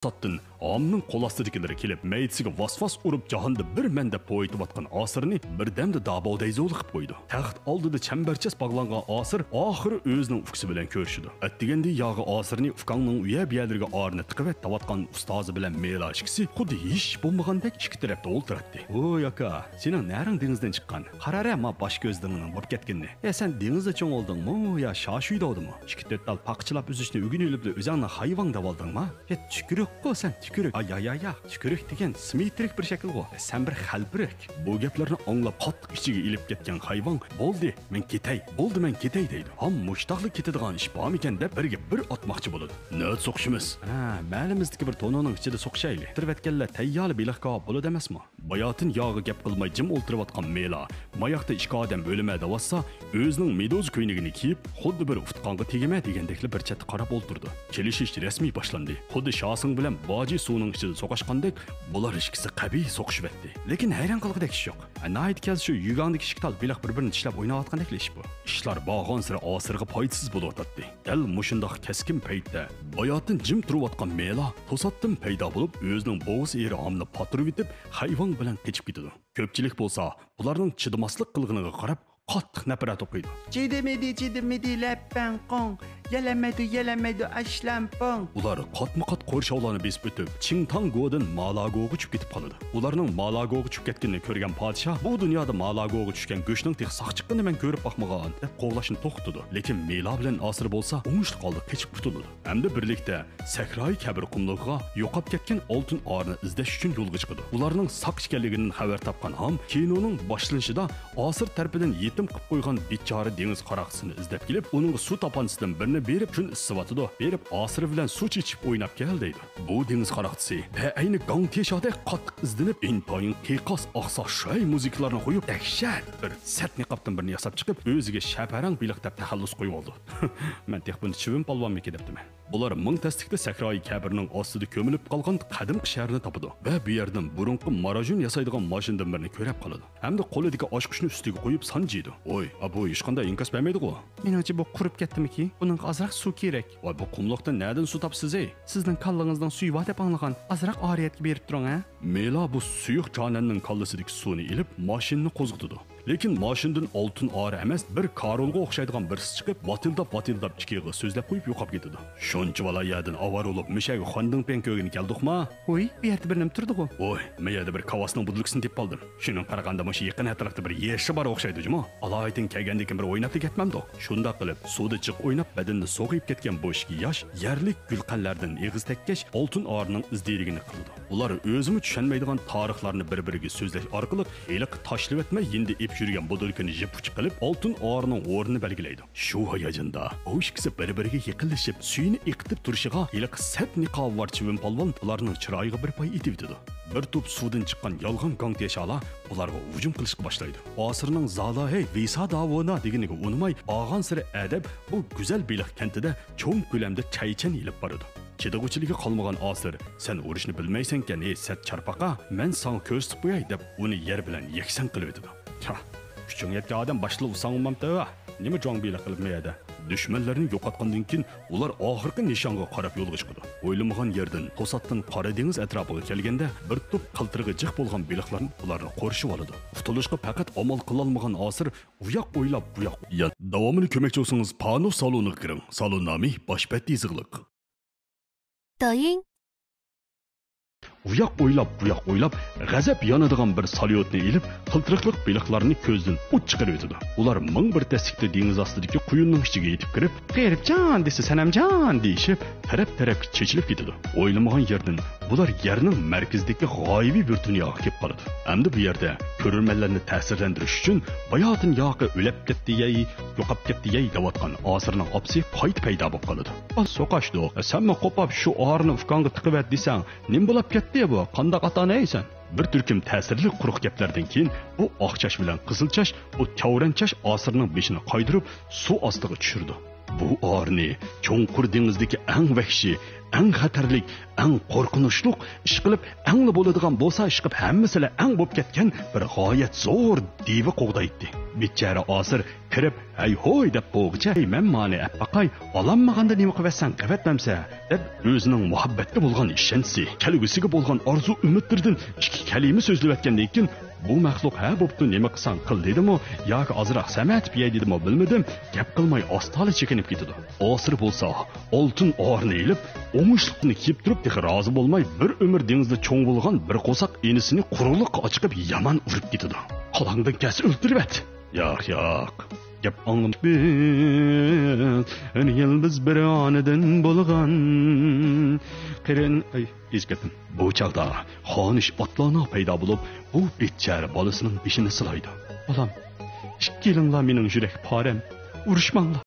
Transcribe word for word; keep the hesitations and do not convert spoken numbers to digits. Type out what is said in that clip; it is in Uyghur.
توساتتىن ھامنىڭ قول ئاستىدىكىلىرى كېلىپ، مەيدىسىگە ۋاس-ۋاس ئۇرۇپ، جاھاندا بىر مەن دەپ پوۋېيتىۋاتقان ئاسىرنى بىردەمدە داباۋدەيزۇلا قىلىپ قويىدۇ. تەخت ئالدىدا چەمبەرچاس باغلانغان ئاسىر ئاخىرى ئۆزىنىڭ ئۇكىسى بىلەن كۆرۈشىدۇ. ئەتىگەندە ياغى ئاسىرنى ئۇكاڭنىڭ ئۇ يەر بۇ يەرلىرىگە ئارىنى تىقىۋەت دەۋاتقان ئۇستازى بىلەن مېلا ئىككىسى خۇددى ھېچ بولمىغاندەك ئىككى تەرەپتە ئولتۇراتتى. ۋوي ئاكا، سېنىڭ نەرىڭ دېڭىزدىن چىققان؟ قارارە ما باش كۆزلىرىڭنىڭ بولۇپ كەتكىنىنى. ئە، سەن دېڭىزدا چوڭ بولدۇڭمۇ يا شاشۇيدا بولدۇڭمۇ؟ ئىككى تۆت تال پاقىچىلاپ ئۈزۈشنى ئۆگىنىۋېلىپلا ئۆزۈڭنى ھايۋاڭ دەۋالدىڭما؟ يا تۈكۈرۈكقۇ سەن، تۈكۈرۈك. ئاي، يا، يا، يا، تۈكۈرۈك دېگەن سىمېترىك بىر شەكىلغۇ. سەن بىر خەلپىرەك. بۇ گەپلەرنى ئاڭلاپ قاتتىق ئىچىگە ئېلىپ كەتكەن خەيۋاڭ، بولدى، مەن كېتەي، بولدى، مەن كېتەي دەيدۇ. ھام مۇشتاقلا كېتىدىغان ئىش بارمىكەن دەپ بىرگە بىر ئاتماقچى بولىدۇ. نەدە سوقۇشىمىز؟ ھە، مەھەللىمىزدىكى بىر تونۇرنىڭ ئىچىدە سوقۇشايلى. تىرىۋەتكەنلەر تەييارلا بېلىق كاۋاپ بولىدۇ ئەمەسمۇ؟ باياتىن ياغا گەپ قىلماي جىم ئولتۇرۇۋاتقان مېلا، ماياقتا ئىككى ئادەم ئۆلىمە دەۋاتسا، ئۆزىنىڭ مېدۇزا كۆينىكىنى كىيىپ، خۇددى بىر ئۇتقانغا تېگىمە دېگەندەكلا بىر چەتتە قاراپ ئولتۇرىدۇ. كېلىشىش رەسمىي باشلاندى. خۇددى شاسىڭ بىلەن باجى سۇنىڭ ئىچىدە سوقۇشقاندەك، بۇلار ئىككىسى قەبىھ سوقۇشۇۋەتتى. لېكىن ھەيران قالغۇدەك ئىش يوق. ناھايىتى كەلسە شۇ يۈگاڭدىكى ئىككى تال بېلىق بىر-بىرىنى چىشلەپ ئويناۋاتقاندەكلا ئىش بۇ. ئىشلار بارغانسېرى ئاسىرغا پايدىسىز بولۇۋاتاتتى. دەل مۇشۇنداق كەسكىن پەيتتە باياتىن جىم تۇرۇۋاتقان مېلا توساتتىن پەيدا بولۇپ، ئۆزىنىڭ بوغۇز ئېرى ھامنى پاتۇرۇۋېتىپ، خەيۋاڭ بىلەن قېچىپ كېتىدۇ. كۆپچىلىك بولسا بۇلارنىڭ چىدىماسلىق قىلغىنىغا قاراپ قاتتىق نەپرەت ئوقۇيدۇ. چىدىمىدى، چىدىمىدى، لەپپەڭ قوڭ. يەلەمەيدۇ، يەلەمەيدۇ، ئاشلامپۇڭ. ئۇلار قاتمۇ قات قورشاۋلارنى بېسىپ ئۆتۈپ، چىڭتاڭگودىن مالاگوغا چۈشۈپ كېتىپ قالىدۇ. ئۇلارنىڭ مالاگوغا چۈشۈپ كەتكىنىنى كۆرگەن پادىشاھ، بۇ دۇنيادا مالاگوغا چۈشكەن گۆشنىڭ تېخى ساق چىققىنىنى مەن كۆرۈپ باقمىغان، دەپ قوغلاشنى توختىتىدۇ. لېكىن مېلا بىلەن ئاسىر بولسا ئوڭۇشلۇق ھالدا قېچىپ قۇتۇلىدۇ. ھەمدە بىرلىكتە سەھرايى كەبىر قۇملۇقىغا يوقاپ كەتكەن ئالتۇن ئارىنى ئىزدەش ئۈچۈن يولغا چىقىدۇ. ئۇلارنىڭ ساق ئىكەنلىكىدىن خەۋەر تاپقان ھام كىنونىڭ باشلىنىشىدا ئاسىر تەرىپىدىن يېتىم قىلىپ قويغان بىچارە دېڭىز قاراقچىسىنى ئىزدەپ كېلىپ، ئۇنىڭغا سۇ تاپانچىسىدىن بىرنى بېرىپ، كۈن ئىسسىۋاتىدۇ، بېرىپ ئاسىر بىلەن سۇ چېچىپ ئويناپ كەل دەيدۇ. بۇ دېڭىز قاراقچىسى بەئەينى گاڭتېشادەك قاتتىق ئىزدىنىپ، ئىنتايىن قىيقاس، ئاقساق شۇەي مۇزىكىلارنى قويۇپ، دەھشەت بىر سەت نىقابتىن بىرنى ياساپ چىقىپ، ئۆزىگە شەپەرەڭ بېلىق دەپ تەخەللۇس قويۇۋالىدۇ. مەن تېخى بۇنى چىۋىن پالۋانمىكى دەپتىمەن. بۇلار مىڭ تەستىكتە سەھرايى كەبىرنىڭ ئاستىدا كۆمۈلۈپ قالغان قەدىمكى شەھەرنى تاپىدۇ ۋە بۇ يەردىن بۇرۇنقى ماراژۇن ياسايدىغان ماشىنىدىن بىرنى كۆرەپ قالىدۇ ھەمدە قولىدىكى ئاچقۇچنى ئۈستىگە قويۇپ سانجىيدۇ. ۋوي، ئا، بۇ ھېچقانداق ئىنكاس بەرمەيدىغۇ؟ مېنىڭچە بۇ قۇرۇپ كەتتىمىكى؟ بۇنىڭغا ئازراق سۇ كېرەك. ۋاي، بۇ قۇملۇقتىن نەدىن سۇ تاپىسىز ئەي؟ سىزنىڭ كاللىڭىزنىڭ سۈيى بار دەپ ئاڭلىغان. ئازراق ئارىيەتكە بېرىپ تۇرۇڭ ھە. مېلا بۇ سۇيۇق جاناننىڭ كاللىسىدىكى سۇنى ئېلىپ ماشىنىنى قوزغىتىدۇ. لېكىن ماشىنىدىن ئالتۇن ئارا ئەمەس، بىر كارولغا ئوخشايدىغان بىرسى چىقىپ، ۋاتىلداپ-ۋاتىلداپ ئىككى ئېغىز سۆزلەپ قويۇپ يوقاپ كېتىدۇ. شۇنچىۋالا يەردىن ئاۋارە بولۇپ، مۇشەگە خۇاندىڭپيەن كۆرگىلى كەلدۇقما؟ ھوي، بۇ يەردە بىر نېمە تۇرىدىغۇ؟ ۋوي، مەن يەردە بىر كاۋاسنىڭ بۇدۇلكىسىنى تېپىپ ئالدىم. شۇنىڭغا قارىغاندا مۇشۇ يېقىن ئەتراپتا بىر يېشى بار ئوخشايدۇ جۇمۇ. ئالايىتىن كەلگەندىن كېيىن بىر ئويناپلا كەتمەمدۇق. شۇنداق قىلىپ، سۇدا جىق ئويناپ، بەدىنىنى سوغىيىپ كەتكەن بۇ ئىككى ياش يەرلىك گۈلخەنلەردىن ئېغىز تەككەچ، ئالتۇن ئارىنىڭ ئىز دېرىكىنى قىلىدۇ. ئۇلار ئۆزىمۇ چۈشەنمەيدىغان تارىخلارنى بىر-بىرىگە سۆزلەش ئارقىلىق ھېلىقى تاشلىۋەتمەي يېنىدا ئېلىپ يۈرگەن بۇدۇلكىنى يىپ ئۇچى قىلىپ، ئالتۇن ئارىنىڭ ئورنىنى بەلگىلەيدۇ. شۇ ھاياجاندا ئۇ ئىككىسى بىر-بىرىگە يېقىنلىشىپ، سۈيىنى ئېقىتىپ تۇرۇشىغا ھېلىقى سەت نىقابى بار چىۋىن پالۋان ئۇلارنىڭ چىرايىغا بىر پاي ئېتىۋېتىدۇ. بىر توپ سۇدىن چىققان يالغان گاڭتيەشالا ئۇلارغا ھۇجۇم قىلىشقا باشلايدۇ. ئاسىرنىڭ زالاھەي ۋىساداۋونا دېگىنىگە ئۇنىماي، بارغانسېرى ئەدەپ بۇ گۈزەل بېلىق كەنتىدە چوڭ كۆلەمدە چاي-چەن ئېلىپ بارىدۇ. چىدىغۇچىلىكى قالمىغان ئاسىر، سەن ئۇرۇشنى بىلمەيسەنكەن، ئەي سەت چارپاقا، مەن ساڭا كۆرسىتىپ قوياي، دەپ ئۇنى يەر بىلەن يەكسەن قىلىۋېتىدۇ. ھا، كۈچۈڭ يەتكەن ئادەم باشلا ئۇساڭ ئۇمام تۆۋە. نېمە جۇاڭ بېلىق قىلىپ مەيەدە؟ دۈشمەنلەرنى يوقاتقاندىن كېيىن، ئۇلار ئاخىرقى نىشانغا قاراپ يولغا چىقىدۇ. ئويلىمىغان يەردىن توساتتىن قارا دېڭىز ئەتراپىغا كەلگەندە، بىر توپ قىلتىرىغا جىق بولغان بېلىقلار ئۇلارنى قورشىۋالىدۇ. قۇتۇلۇشقا پەقەت ئامال قىلالمىغان ئاسىر ئۇياق ئويلاپ، بۇياق يان. داۋامىنى كۆرمەكچى بولسىڭىز، پانۇس سالونىغا كىرىڭ. سالون نامى باش بەت يېزىقلىق. 抖音. ئۇياق ئويلاپ، بۇياق ئويلاپ، غەزەپ يانىدىغان بىر ساليوتنى ئېلىپ، قىلتىرىقلىق بېلىقلارنى كۆزدىن ئوت چىقىرىۋېتىدۇ. ئۇلار مىڭ بىر تەسلىكتە دېڭىز ئاستىدىكى قۇيۇننىڭ ئىچىگە يېتىپ كىرىپ، «غېرىبجان» دېسە، «سەنەمجان» دېيىشىپ، تەرەپ-تەرەپكە چېچىلىپ كېتىدۇ. ئويلىمىغان يەردىن ئۇلار يەرنىڭ مەركىزىدىكى غايىۋى بىر دۇنياغا كېلىپ قالىدۇ. ئەمدى بۇ يەردە كۆرۈرمەنلەرنى تەسىرلەندۈرۈش ئۈچۈن باياتىن ياقى «ئۆلەپ كەتتى يەي، يوقاپ كەتتى يەي» دەۋاتقان ئاسىرنىڭ ئاپىسى قايتا پەيدا بولۇپ قالىدۇ. «سوقاشتۇق، سەنمۇ قوپاپ شۇ ئارىنى ئۇكاڭغا تىقىۋەت دېسەڭ، نېمە بولاپ كەتتى بۇ؟ قانداق ئاتا-ئانايسەن؟» بىر تۈركۈم تەسىرلىك قۇرۇق گەپلەردىن كېيىن، بۇ ئاق چاچ بىلەن قىزىل چاچ، بۇ تەۋرەن چاچ ئاسىرنىڭ بېشىنى قايدۇرۇپ، سۇ ئاستىغا چۈشۈرىدۇ. بۇ ئارنى چوڭقۇر دېڭىزدىكى ئەڭ ۋەھشىي، ئەڭ خەتەرلىك، ئەڭ قورقۇنچلۇق، ئىشقىلىپ ئەڭلا بولىدىغان بولسا، ئىشقىلىپ ھەممىسىلا ئەڭ بولۇپ كەتكەن بىر غايەت زور دىۋە قوغدايتتى. بىچارە ئاسىر كىرىپ، ھەي ھوي دەپ قوغىچە، ھەي مەن مانى ئەپ باقاي، ئالالمىغاندا نېمە قىلىۋەتسەڭ قىلىۋەتمەمسە، دەپ ئۆزىنىڭ مۇھەببەتكە بولغان ئىشەنچىسى، كەلگۈسىگە بولغان ئارزۇ ئۈمىدلىرىدىن ئىككى كەلىمە سۆزلىۋەتكەندىن كېيىن، بۇ مەخلۇق ھە بوپتۇ، نېمە قىلساڭ قىل دېدىمۇ ياكى ئازراق سەمەتىپ يەي دېدىمۇ بىلمىدىم، گەپ قىلماي ئاستالا چېكىنىپ كېتىدۇ. ئاسىر بولسا ئالتۇن ئارنى ئېلىپ، ئوڭۇشلۇقىنى كىيىپ تۇرۇپ تېخى رازى بولماي، بىر ئۆمۈر دېڭىزدا چوڭ بولغان بىر قورساق ئىنىسىنى قۇرۇقلۇققا ئاچىقىپ يامان ئۇرۇپ كېتىدۇ. قالاڭدىن كەلسە ئۆلتۈرۈۋەت. ياق، ياق. گەپ ئاڭلىماي. بىز بىر يىلبىز بىر ئانىدىن بولغان قېرىن، ئەي، ئېزىپ كەتتىم. بۇ چاغدا خانىش ئاتلانا پەيدا بولۇپ، بۇ بىچارە بالىسىنىڭ بېشىنى سىلايدۇ. بالام، ئىككىلىڭلار مېنىڭ يۈرەك پارەم. ئۇرۇشماڭلار.